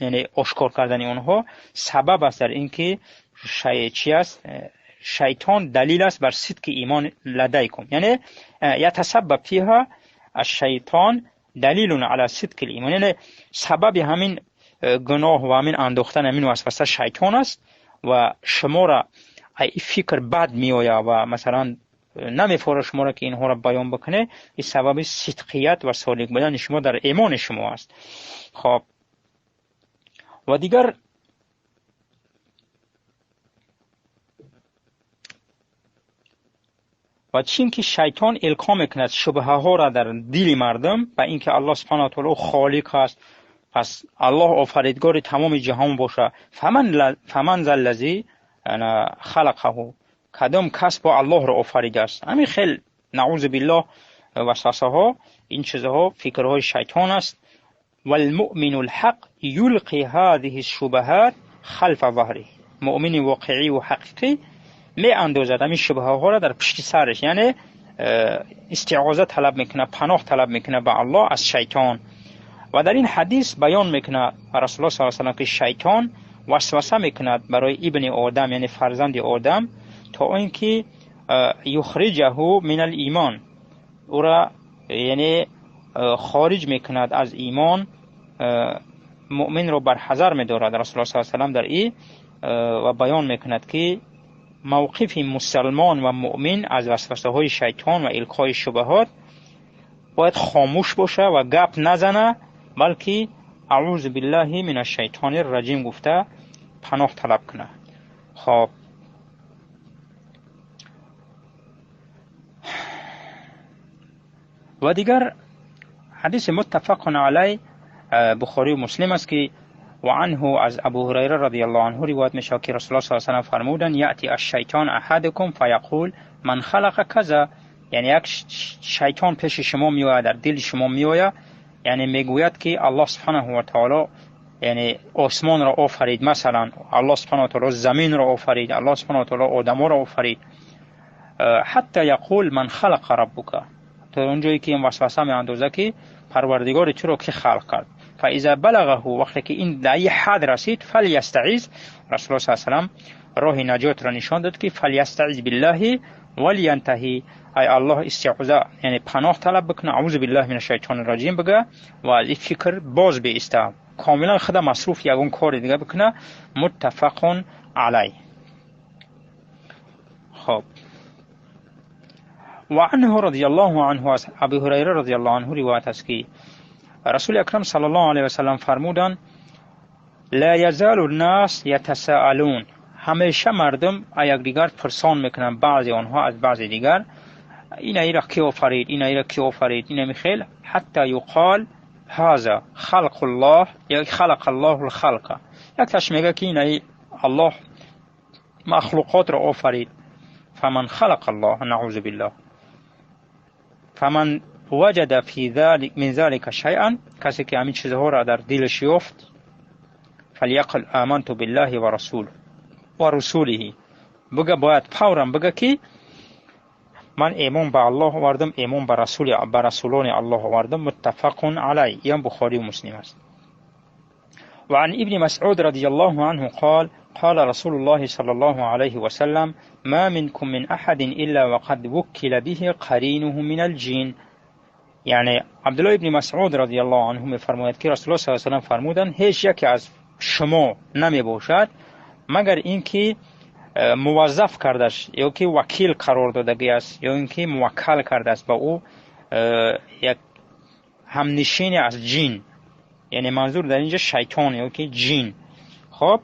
یعنی آشکار کردن آنها سبب است در اینکه چی است؟ شیطان دلیل است بر صدق ایمان لدیکم، یعنی یتسبب فیها الشیطان دلیل علی صدق الایمان، یعنی سبب همین گناه و همین انداختن همین وسوسه شیطان است و شما را ای فکر بد میآید و مثلا نمیفوره شما را که اینها را بیان بکنه، این سبب صدقیت و صادق بودن شما در ایمان شما است. خب و دیگر و چین که شیطان القا میکند شبهه ها را در دل مردم و اینکه الله سبحانه و تعالی خالق است، Пас Аллоҳ офаридгори тамоми ҷаҳон боша, фаман заллази халақаҳу, кадом кас бо Аллоҳро офаридааст? Ҳамин хел наъузу биллоҳ васвасаҳо, ин чизҳо фикрҳои шайтон аст. Валмуъмину лҳақ юлқи ҳазиҳи шубаҳат халфа заҳриҳ. Муъмини воқеӣ ва ҳақиқӣ меандозад ҳамин шубҳаҳоро дар пушти сараш, яъне истиғоза талаб мекунад, паноҳ талаб мекунад ба Аллоҳ аз шайтон. Ва дар ин ҳадис баён мекунад Расулуллоҳ саллаллоҳу алайҳи васаллам ки шайтон васваса мекунад барои ибни Одам, яъне фарзанди Одам, то он ки юхриҷаҳу минал имон, ӯро яъне хориҷ мекунад аз имон, муъминро барҳазар медорад Расулуллоҳ саллаллоҳу алайҳи васаллам дар ин ва баён мекунад ки мавқифи мусалмон ва муъмин аз васвасаҳои шайтон ва илқои шубаҳот бояд хомӯш боша ва гап назана, балки аъузу биллаҳи минаш шайтони раҷим гуфта паноҳ талаб кунад. Хоб, ва дигар ҳадиси муттафақун алай Бухорию Муслим аст ки ва анҳу аз Абу Ҳурайра радиаллоҳу анҳу ривоят мешавад ки Расулуллоҳ саллаллоҳу алайҳи васаллам фармуданд: яъти аш-шайтон аҳадукум фаяқул ман халақа каза. Яъне як шайтон пеши шумо меояд, дар дили шумо меояд, яъне мегӯяд ки Аллоҳ субҳанаҳу ва таоло яъне осмонро офарид, масалан Аллоҳ субҳанаҳу ва таоло заминро офарид, Аллоҳ субҳанаҳу ва таоло одаморо офарид. Ҳатта яқул ман халақа раббука, то он ҷое ки ин васваса меандозад ки парвардигори туро ки халқ кард. Фаиза балағаҳу, вақте ки ин дар ин ҳад расид, фалястаиз, Расулуллоҳ саллаллоҳу алайҳи васаллам роҳи наҷотро нишон дод ки фалястаиз биллаҳи валянтаҳи, ай Аллоҳ истиғоза, яъне паноҳ талаб бикунад, аъузу биллаҳи минаш шайтони раҷим бигӯ ва аз ин фикр боз бииста, комилан худа масруф ягон кори дига бикунад. Муттафақун алай. Хоб, ва анҳу радиаллоҳу анҳу, аз Абу Ҳурайра радиаллоҳу анҳу ривоят аст ки Расули Акрам саллаллоҳу алайҳи васаллам фармуданд: ла язалу ннас ятасаалун, ҳамеша мардум аз якдигар пурсон мекунанд, баъзе онҳо аз баъзе дигар, инаиро ки офарид, инаиро ки офарид, инами хел, ҳатта юқол ҳаза халқуллоҳ, ё халақаллоҳу лхалқа. Якташ мегӯяд ки инаи Аллоҳ махлуқотро офарид. Фаман халақаллоҳ, наъузу биллоҳ, фаман ваҷада фи залик мин залика шайъан, касе ки ҳамин чизҳоро дар дилаш ёфт, фаляқул аманту биллаҳи ва расулу ва русулиҳи, бигӯ, бояд фавран бигӯ ки ман имон ба Аллоҳ овардам, имон ба расули, ба расулони Аллоҳ овардам. Муттафақун алай, ин Бухорию Муслим аст. Ва ан ибни Масъуд радиаллоҳу анҳу қол қола Расулуллоҳи саллаллоҳу алайҳи васаллам: ма минкум мин аҳадин илла вақад вуккила биҳи қаринуҳу минал ҷин. Яъне Абдуллоҳ ибни Масъуд радиаллоҳу анҳу мефармояд ки Расулуллоҳ саллаллоҳу алайҳи васаллам фармуданд: ҳеҷ яке аз шумо намебошад магар ин ки муваззаф кардаш ё ки вакил қарор додагӣ аст, ё ин ки муваккал кардааст ба ӯ як ҳамнишине аз ҷин, яъне манзур дар инҷа шайтон ё ки ҷин. Хоб,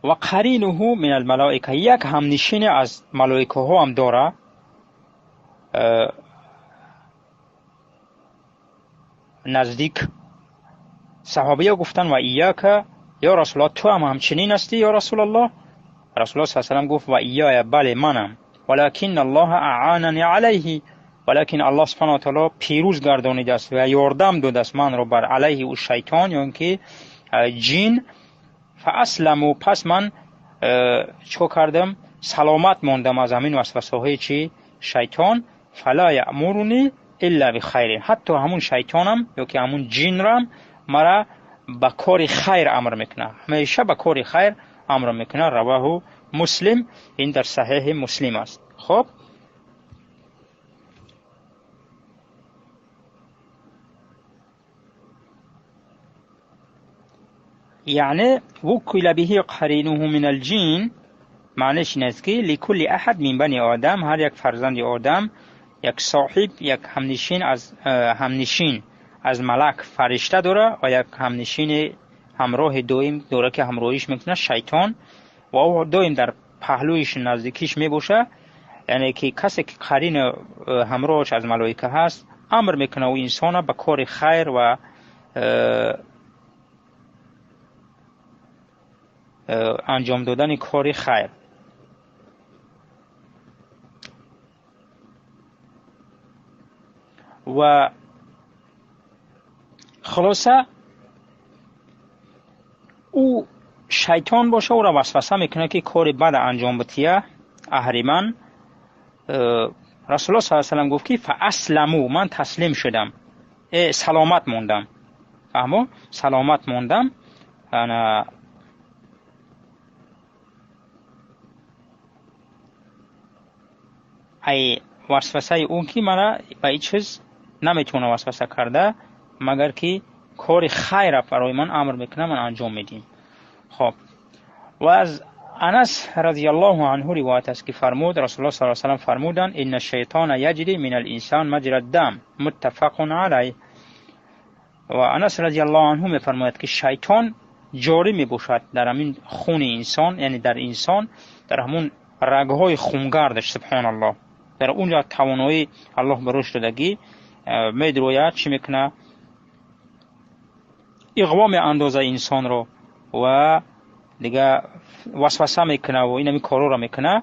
ва қаринуҳу мин алмалоика, як ҳамнишине аз малоикаҳо ҳам дора, наздик. Саҳобия гуфтанд: ва ияка ё Расулуллоҳ, ту ҳам ҳамчунин ҳастӣ ё Расулуллоҳ? Расулуллоҳ саллаллоҳу алайҳи васаллам гуфт: ва ияя, бале манам. Валакинна Аллоҳа аъанани алайҳи, валакин Аллоҳ субҳанаҳу ва таоло пирӯз гардонидааст ва ёрдам додааст манро бар алайҳи ӯ шайтон ё ин ки ҷин. Фаасламу, пас ман чикор кардам? Саломат мондам аз ҳамин васвасаҳои чи шайтон. Фала яъмуруни илла бихайрин, ҳатто ҳамун шайтонам ё ки ҳамун ҷинрам мара ба кори хайр амр мекунад, ҳамеша ба кори хайр амр мекунад. Раваҳу Муслим, ин дар саҳеҳи Муслим аст. Хоб, яъне вуккила биҳи қаринуҳу минал ҷин, маънеш ин аст ки ликулли аҳад мин бани одам, ҳар як фарзанди одам як соҳиб, як ҳамнишин аз ҳамнишин аз малак фаришта дора ва як ҳамнишини ҳамроҳи доим дора ки ҳамроҳиш мекунад шайтон, ва ӯ доим дар паҳлӯиш наздикиш мебошад. яъне ки касе ки қарин ҳамроҳаш аз малоика ҳаст, амр мекунад ӯ инсона ба кори хайр ва анҷом додани кори хайр. Ва хулоса ӯ шайтон боша, ӯро васваса мекунад ки кори бад анҷом бития. Аҳриман Расулуллоҳ саллаллоҳу алайҳи васаллам гуфт ки фаасламу, ман таслим шудам, саломат мондам. Фаҳмо? Саломат мондам. Ана ай васвасаи ӯ ки мана ба ин чиз наметавона васваса карда, магар ки кори хайра барои ман амр мекунад, ман анҷом медиҳем. Хоб, ва аз Анас радиаллоҳу анҳу ривоят аст ки фармуд Расулуллоҳ саллаллоҳу алайҳи васаллам фармуданд: инна шайтона яҷри минал инсон маҷра дам, муттафақун алайҳ. Ва Анас радиаллоҳу анҳу мефармояд ки шайтон ҷорӣ мебошад дар ҳамин хуни инсон, яъне дар инсон, дар ҳамун рагҳои хунгардаш. Субҳоналлоҳ, дар унҷа тавоноии Аллоҳ барош додагӣ медрояд, чӣ мекунад? Иғво меандозад инсонро ва дига васваса мекунад ва ин ҳамин корҳоро мекунад.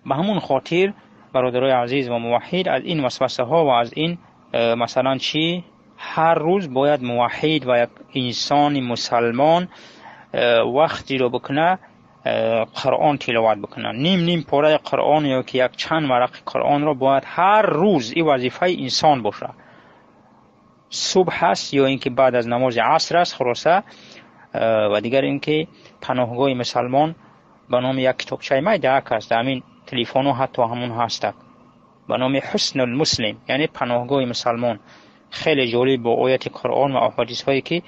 Ба ҳамун хотир бародарои азиз ва муваҳҳид, аз ин васвасаҳо ва аз ин масалан чӣ, ҳар рӯз бояд муваҳҳид ва як инсони мусалмон вақт ҷудо бикунад, Қуръон тиловат бикунад. Ним ним пораи Қуръон ё ки як чанд варақи Қуръонро бояд ҳар рӯз, ин вазифаи инсон бошад. Субҳ аст ё ин ки баъд аз намози аср аст, хулоса. Ва дигар ин ки паноҳгоҳи мусалмон ба номи як китобчаи майдаак аст, дар ҳамин телефону ҳатто ҳамун ҳастак, ба номи Ҳуснуль Муслим, яъне паноҳгоҳи мусалмон. Хеле ҷолиб бо ояти Қуръон ва аҳодисҳое ки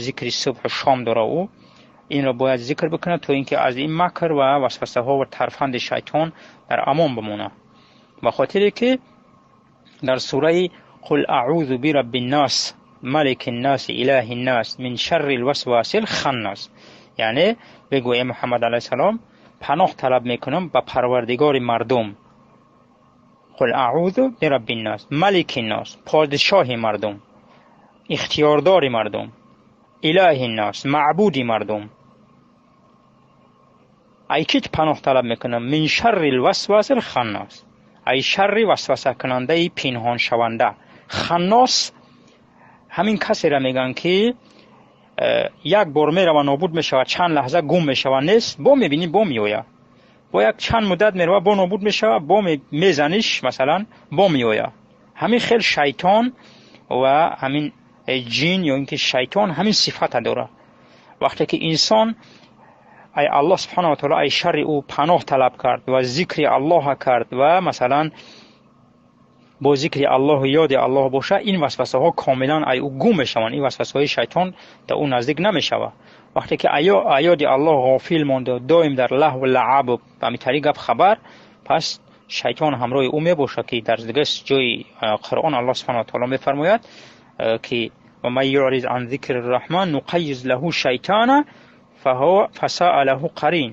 зикри субҳу шом дора, ӯ инро бояд зикр бикунад то ин ки аз ин макр ва васвасаҳо ва тарфанди шайтон дар амон бимонад. Ба хотире ки дар сураи Қул аъузу бираббин нос, маликин нос, илаҳин нос, мин шаррил васвасил ханнос, яъне бигӯ эй Муҳаммад алайҳиссалом, паноҳ талаб мекунам ба парвардигори мардум. Қул аъузу бираббин нос, маликин нос, подшоҳи мардум, ихтиёрдори мардум, илаҳин нос, маъбуди мардум. Ай ки паноҳ талаб мекунам? Мин шаррил васвасил ханнос, ай шарри васвасакунандаи пинҳоншаванда. Ханнос ҳамин касеро мегӯянд ки як бор мерава нобуд мешавад, чанд лаҳза гум мешавад, нест, бо мебинӣ, бо меояд, бо як чанд муддат мерава, бо нобуд мешавад, бо мезаниш масалан, бо меояд. Ҳамин хел шайтон ва ҳамин ҷин ё ин ки шайтон ҳамин сифата дорад. Вақте ки инсон ай Аллоҳ субҳонаҳу ва таъоло ай шарри ӯ паноҳ талаб кард ва зикри Аллоҳа кард ва масалан бо зикри Аллоҳу ёди Аллоҳ бошад, ин васвасаҳо комилан ай ӯ гум мешаванд, ин васвасаҳои шайтон да ӯ наздик намешавад. Вақте ки аёди Аллоҳ ғофил монда, доим дар лаҳву лаъаб ба ҳамин тариқ гап хабар, пас шайтон ҳамроҳи ӯ мебошад ки дар дигар ҷои Қуръон Аллоҳ субҳонаҳу ва таъоло мефармояд ки ва ман юъриз ан зикри рраҳман нуқаййиз лаҳу шайтона фасаа лаҳу қарин,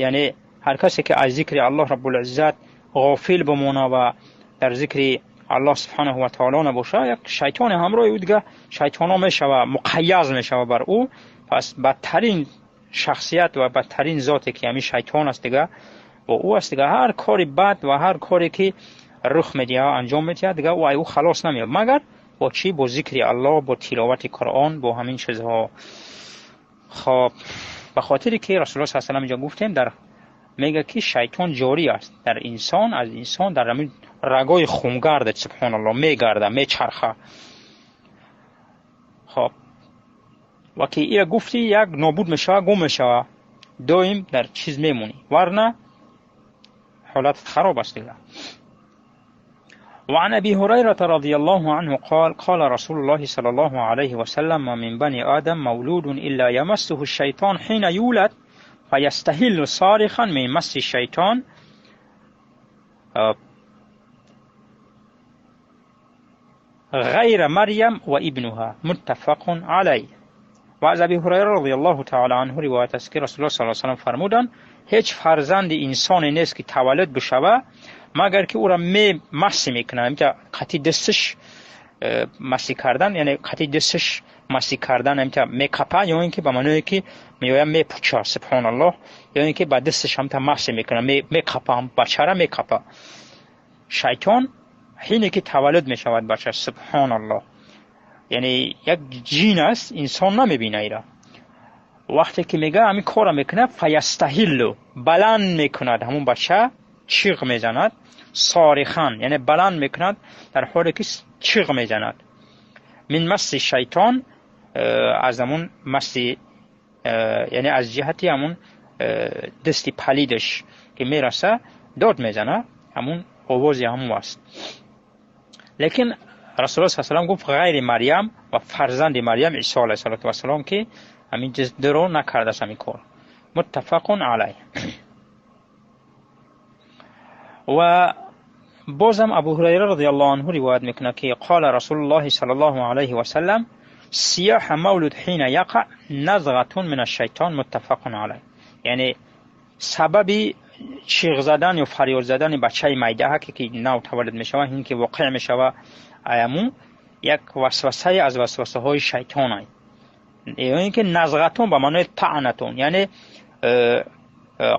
яъне ҳар касе ки аз зикри Аллоҳ раббул-иззат ғофил бимонад ва дар зикри Аллоҳ субҳонаҳу ва таъоло набошад, як шайтоне ҳамроҳи ӯ дигар шайтоно мешавад, муқайяз мешавад бар ӯ. Пас бадтарин шахсият ва бадтарин зоте ки ҳамин шайтон аст дигар бо ӯ аст, дигар ҳар кори бад ва ҳар коре ки рух медиҳад, анҷом медиҳад, дигар ӯ ай ӯ халос намеёбад, магар бо чӣ? Бо зикри Аллоҳ, бо тиловати Қуръон, бо ҳамин чизҳо. Хоб, ба хотире ки Расулуллоҳ саллаллоҳу алайҳи васаллам инҷо гуфтем, дар мегӯяд ки шайтон ҷорӣ аст дар инсон, аз инсон дар ҳамин рагҳои хунгарда, субҳоналлоҳ, мегарда, мечарха. Хоб, ва ки ира гуфтӣ, як нобуд мешава, гум мешава, доим дар чиз мемонӣ, варна ҳолатат хароб аст дигар. وعن أبي هريرة رضي الله عنه قال قال رسول الله صلى الله عليه وسلم ما من بني آدم مولود إلا يمسه الشيطان حين يولد فيستهل صارخا من مس الشيطان غير مريم وابنها متفق عليه. و از ابی هریره رضی الله تعالی عنه روایت است که رسول الله صلی الله علیه و سلم فرمودند ҳеҷ фарзанди инсоне нест ки таваллуд бишава, магар ки ӯро масӣ мекунад, ҳаминта қати дасташ масӣ кардан, яъне қати дасташ масӣ кардан, ҳаминта мекапа, ё ин ки ба маъное ки меояд мепуча, субҳоналлоҳ, ё ин ки ба дасташ ҳаминта масӣ мекунад, мекапа, бачара мекапа. Шайтон ҳине ки таваллуд мешавад бача, субҳоналлоҳ, яъне як ҷин аст, инсон намебина ира. Вақте ки мега ҳамин корро мекунад, фаястаҳиллу, баланд мекунад ҳамун бача, чиғ мезанад, сорихан, яъне баланд мекунад дар ҳоле ки чиғ мезанад. Мин масси шайтон, аз ҳамун масси, яъне аз ҷиҳати ҳамун дасти палидаш ки мераса, дод мезанад, ҳамун овози ҳамун аст. Лекин Расулуллоҳ саллаллоҳу алайҳи васаллам гуфт ғайри Марьям ва фарзанди Марьям Исо алайҳиссалоту вассалом ки ҳамин чиз дуро накардааст ҳамин кор. Муттафақун алайҳ. Ва бозам Абу Ҳурайра розияллоҳу анҳу ривоят мекунад ки қола Расулуллоҳи саллаллоҳу алайҳи васаллам сияҳа мавлуд ҳина яқаъ назғатун мин аш-шайтон. Муттафақун алайҳ. Яъне сабаби чиғ задан ё фарёд задани бачаи майдаҳа ки нав таваллуд мешавад, ҳин ки воқеъ мешавад, аяму як васвасае аз васвасаҳои шайтон ай. Ё ин ки назғатун ба маънои таънатун, яъне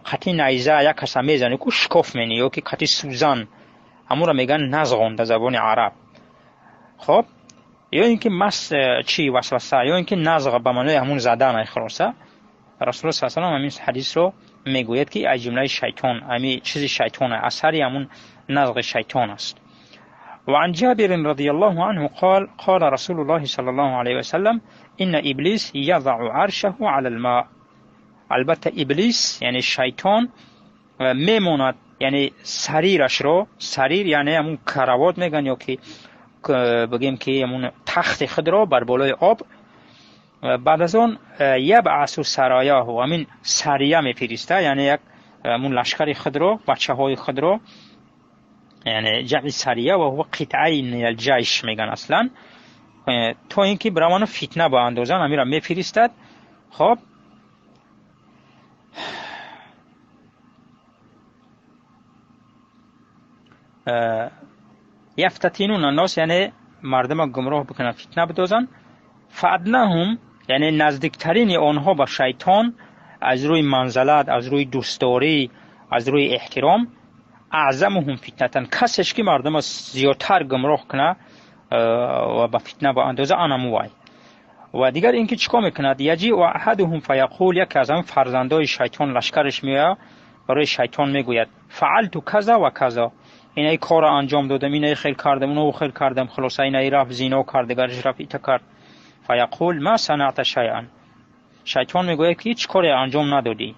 қати найза як каса мезани ку шикоф мени, ё ки қати сӯзан, ҳамонро мегӯянд назғон дар забони араб. Хоб, ё ин ки мас чи васваса, ё ин ки назғ ба маънои ҳамун задан ай. Хулоса Расулуллоҳ саллаллоҳу алайҳи васаллам ҳамин ҳадисро мегӯяд ки аз ҷумлаи шайтон, ҳамин чизи шайтон, асари ҳамун назғи шайтон аст. وعن جابر رضي الله عنه قال قال رسول الله صلى الله عليه وسلم إن إبليس يضع عرشه على الماء. البته إبلیس یعنی شیطان میموند، یعنی سریرش رو، سریر یعنی همون کراوات میگن، یا که بگیم که همون تخت خود رو بر بالای آب، بعد از اون یبعث سرایاه، همین سریه میفرسته، یعنی یک همون لشکر خود رو، بچه های خود رو، یعنی جمع سریه و هو قطعه من الجیش میگن اصلا، تا اینکه برامانو فتنه با اندازن همین را میفرستد. خب یفتتینون الناس، یعنی مردم گمراه بکنن، فتنه بدوزن. فادناهم، یعنی نزدیکترین آنها به شیطان از روی منزلت، از روی دوستداری، از روی احترام، اعظمهم فتنتن، کسش که مردم زیادتر گمراه کنه و به فتنه با اندازه آنم وای. و دیگر اینکه چیکار میکند، یجی و احدهم فیقول، یکی از هم فرزندای شیطان لشکرش میاد برای شیطان میگوید فعلت کذا و کذا، اینای کار انجام دادم، اینای خیل کردم، اونو خیل کردم، خلاص اینای رفت زینا کرد، دیگرش رفت ایتا کرد. فیقول ما صنعت شیئا، شیطان میگوید که هیچ کاری انجام ندادی.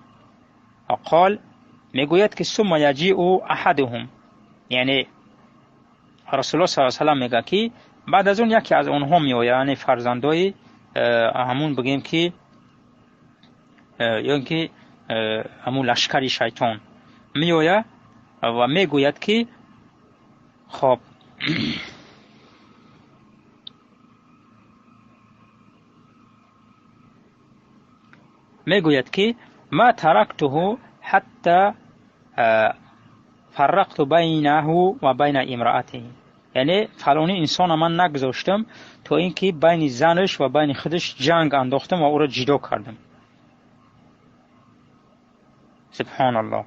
قال، میگوید که ثم یجیء احدهم، یعنی رسول الله صلی الله علیه و سلم میگه که بعد از اون یکی از اونها میآید، یعنی فرزندای همون بگیم که یا اینکه همون لشکر شیطان میآید و میگوید که خب میگوید که ما ترکته حتی فرقت بینه و بین امرأته، یعنی فلانی انسان من نگذاشتم تا اینکه بین زنش و بین خودش جنگ انداختم و او را جدا کردم. سبحان الله.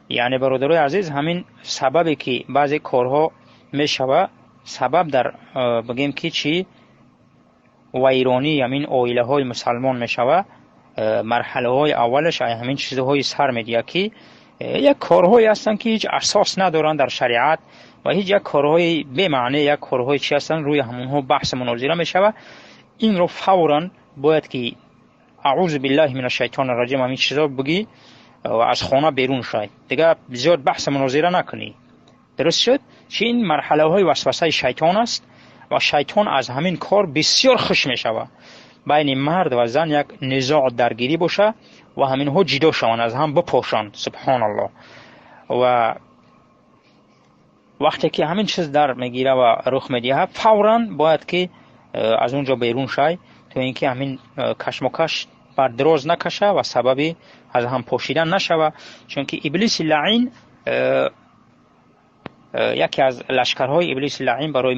یعنی برادرای عزیز، همین سببی که بعضی کارها میشوه، سبب در بگیم که چی ویرانی همین عائله های مسلمان میشوه، مرحله های اولش همین چیزهای سر میدیه که یک کارهایی هستن که هیچ اساس ندارن در شریعت و هیچ یک کارهای بی معنی، یک کارهای چی هستن روی همونها بحث مناظره میشوه. این رو فوراً باید که اعوذ بالله من الشیطان الرجیم همین چیزا بگی و از خانه بیرون شای، دیگه زیاد بحث مناظره نکنی. درست شد؟ چه این مرحله های وسوسه شیطان است و شیطان از همین کار بسیار خوش میشوه. بین مرد و زن یک نزاع درگیری باشه و همینها جدا شوند، از هم بپاشند. سبحان الله. و وقتی که همین چیز در میگیره و رخ میدیه، فوراً باید که از اونجا بیرون شای تا اینکه همین کشمکش бар дроз накаша ва сабаби аз ҳам пошидан нашава, чунки иблиси лаъин яке аз лашкарҳои иблиси лаъин барои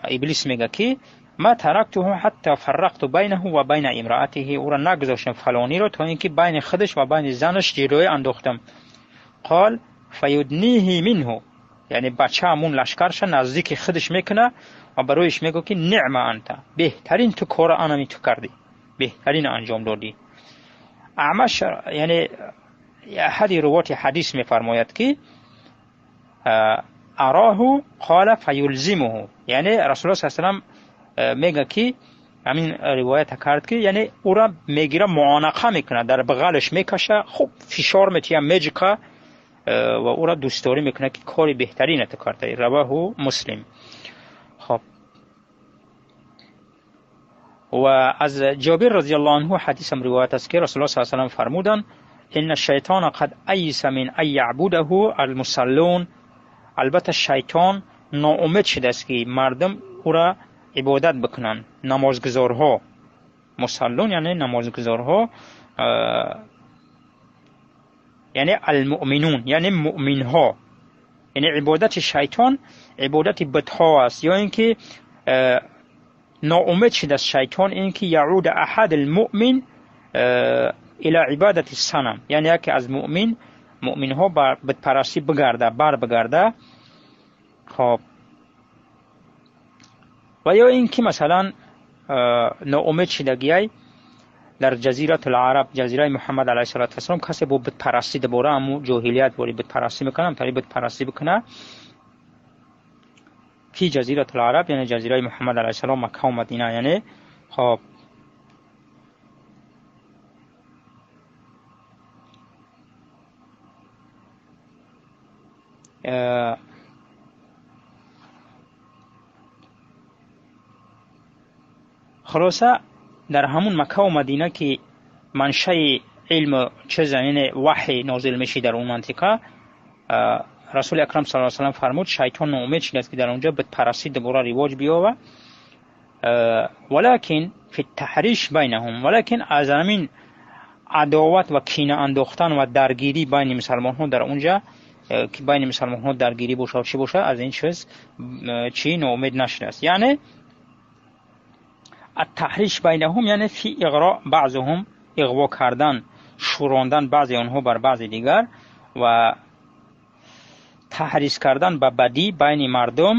иблис мега ки ма тарактуҳу ҳатта фаррақту байнаҳу ва байна имраатиҳи, ӯро нагузоштам фалониро то ин ки байни худаш ва байни занаш ҷилоя андохтам. Қол фаюдниҳи минҳу, яъне бача ҳамун лашкарша наздики худаш мекуна ва бароиш мегӯ ки ниъма анта, беҳтарин ту кора анами ту кардӣ, беҳтарин анҷом додӣ. Аъмаш яъне аҳади рувоти ҳадис мефармояд ки ароҳу қола фаюлзимуҳу, яъне Расулуллоҳ саллаллоҳу алайҳи васаллам мега ки ҳамин ривоята кард ки яъне ӯра мегира муонақа мекунад, дар бағалаш мекаша, хуб фишор метия, меҷиқа ва ӯра дӯстдорӣ мекунад ки кори беҳтарина ту кардаӣ. Раваҳу Муслим. Хоб ва аз Ҷобир разияллоҳу анҳу ҳадисам ривоят аст ки Расулуллоҳ саллаллоҳу алайҳи васаллам фармуданд: инна шайтона қад айса мин ан яъбудаҳу алмусаллун. Албатта шайтон ноумед шудааст ки мардум ӯра ибодат бикунанд, намозгузорҳо. Мусаллун яъне намозгузорҳо, яъне алмуъминун яъне муъминҳо. Яъне ибодати шайтон ибодати бутҳо аст, ё ин ки ноумед шудааст шайтон ин ки яъуда аҳад алмуъмин ила ибадати санам, яъне яке аз муъминҳо ба бутпарастӣ бигарда, бар бигарда. Хоб ва ё ин ки масалан ноумед шудагиай дар ҷазиратул араб, ҷазираи Муҳаммад алайҳи салоту вассалом, касе бо бутпарастӣ дубора ҳамун ҷоҳилият бори бутпарастӣ мекунад, ҳамтари бутпарастӣ бикунад. Фи ҷазиратул араб яъне ҷазираи Муҳаммад алайҳи салом, Макка ва Мадина, яъне хоб хулоса дар ҳамун Макка ва Мадина ки маншаи илму чиз яъне ваҳй нозил мешид дар он мантиқа, Расули Акрам саллаллоҳу алайҳи васаллам фармуд шайтон ноумед шудааст ки дар онҷо бутпарастӣ дубора ривоҷ биёва. Валакин фи таҳриш байнаҳум, валакин аз ҳамин адоват ва кина андохтан ва даргирӣ байни мусалмонҳо дар онҷа ки байни мусалмонҳо даргирӣ бошад чӣ бошад, аз ин чиз чӣ ноумед нашудааст. Яъне аттаҳриш байнаҳум яъне фи иғро баъзуҳум, иғво кардан, шӯрондан баъзе онҳо бар баъзе дигар ва таҳрис кардан ба бадӣ байни мардум,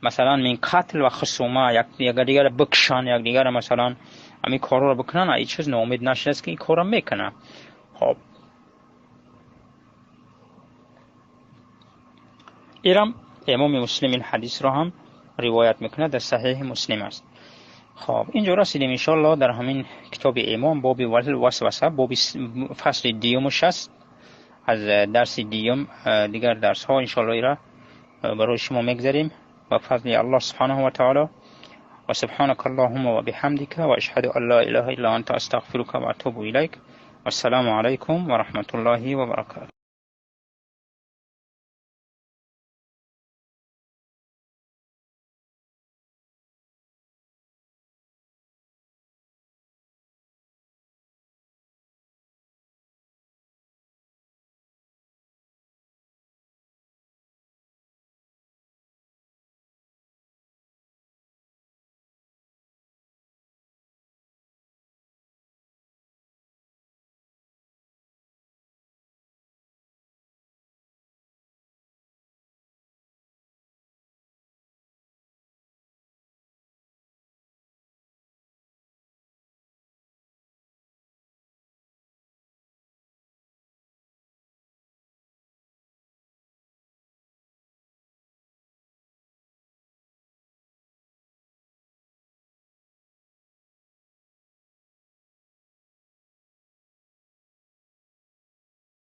масалан мин қатл ва хусума, якдигарро бикушанд, якдигарро масалан ҳамин корҳоро бикунанд, ин чиз ноумед нашудааст ки ин корро мекунад. Хоб ирам имоми Муслим ин ҳадисро ҳам ривоят мекунад, дар Саҳеҳи Муслим аст. Хоб инҷо расидем иншоаллоҳ дар ҳамин китоби имон, боби васваса, боби фасли дуюмаш аст. Аз дарси дуюм дигар дарсҳо иншоаллоҳ ира барои шумо мегзарем ба фазли Аллоҳ субҳанаҳу ва таъоло. Ва субҳанака аллоҳумма ва биҳамдика ва ашҳаду ан ла илаҳа илла анта астағфирука ва атубу илайк. Вассалому алайкум ва раҳматуллоҳи ва баракатуҳ.